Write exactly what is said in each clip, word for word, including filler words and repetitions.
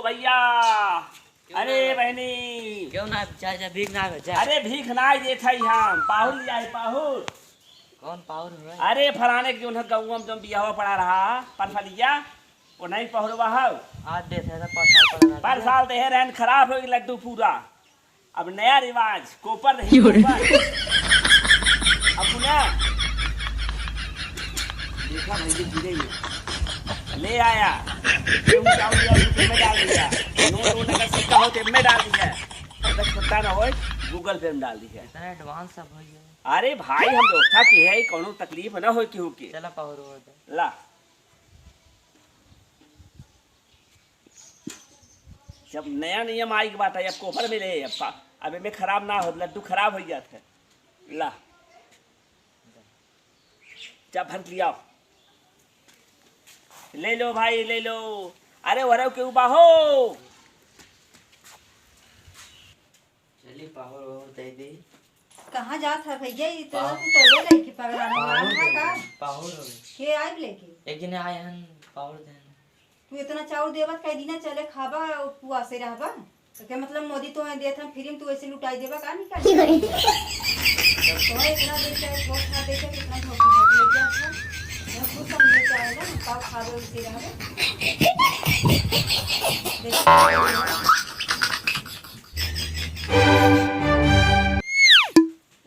भैया, क्यों अरे ना? बहनी। क्यों ना? जा, जा, भीख ना, जा। अरे भीख ना देत हई हम, पाहुर लिया है, पाहुर। कौन पाहुर हो? अरे फलाने के जोन है गौवा में जोन बियाहवा पड़ा रहा, परफलिया, वो नहीं पहुरवा हौ। आज देत है तो पर साल पर लगा पर दिया। साल देहे रहन, खराब हो गई लड्डू पूरा। अब नया रिवाज, कोपर नहीं, क्यों रे? कोपर। अब सुना, देखा भाई, ये गिरे ही। ले आया, गेहूं चावल लिया, उसमें में डाल दिया। नोट वोट अगर सिक्का हो तो में डाल दिया। अगर छोटा ना हो, Google Pay में डाल दिया। इतना advance सब हो गया। अरे भाई, हम व्यवस्था की है, कौनो तकलीफ ना हो केहू के। चला पाहुर हो दे। ला। जब नया नियम आई के बात है, अब कोपर मिले, अब पा-, अब एमे खराब ना हो, लड्डू खराब हो जात है। ला, जा भर लिया, ले लो भाई, ले लो। अरे वरव के उबा हो। चली पाहुर वाहुर दे दे। कहाँ जात है भैया? ये तो पाहुर। तू चले रही कि पगला पाहुर मार खा दे का? दे, पाहुर हो गए। के आइब लेके? एक जने आए हन, पाहुर देन। तू इतना चाउर देबत, कई दिना चले खाबा, उपवासे रहबा। तो के मतलब मोदी तो देत हम free में, तू ऐसे लुटाई देबा का निकाल? तो इतना दिन चाहे वो खा देखे, कितना धोखा देके ले गया था। मैं खुद समझे चाहे ना, पाव खा दो इसे रहबे। देखो।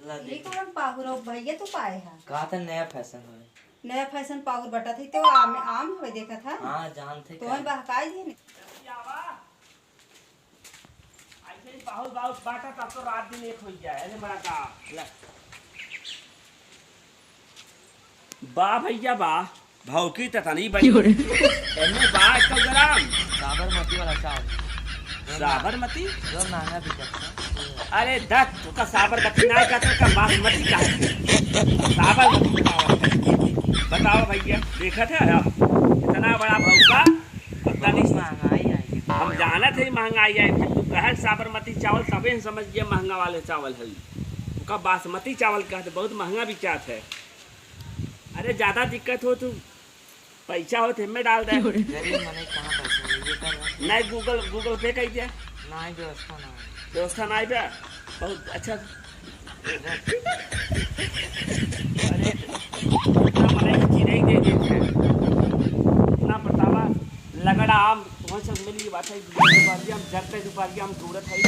ला ये देख। कौन पाहुर हो भैया तू पाए है? कहा था नया fashion है। नया fashion पाहुर बटा थी तो आम, आम हुए देखा था। हाँ, जानते तो का। हम बहकाई दी नहीं। ऐसे ही पाहुर बाहुर बाटा तब तो रात दिन एक हो जाए, अरे बड़ा का। ला। बा भैया बा, भौकी त तनी बड़ी। क्यों रे? एमे बा एक सौ ग्राम। साबरमती वाला चावल। साबरमती? जो महंगा बिकत है। अरे दत्त, तोका साबरमती ना कहते, का बासमती कहते? साबरमती बतावा। बतावा भैया, देखत है आप, इतना बड़ा भौका, और तनी बहुत महंगाई आई है। हम जानत है महंगाई आई, फिर तू कहे साबरमती चावल, तबे हम समझ गया महंगा वाले चावल है। ओका बासमती चावल कहते, बहुत महंगा बिकात है। अरे ज्यादा दिक्कत हो तू पैसा हो तो हमें डाल दे। गरीब मने कहाँ पैसा है, ये कर रहा। नहीं, Google, Google Pay कर दिया। नहीं, व्यवस्था ना है। व्यवस्था ना है बे? बहुत अच्छा। अरे, इतना मने चिरई दे देते हैं। इतना बतावा, लगड़ा आम, तुम्हें सब मिली बात है, दुपहरिया हम जरते, दुपहरिया हम दौड़त है।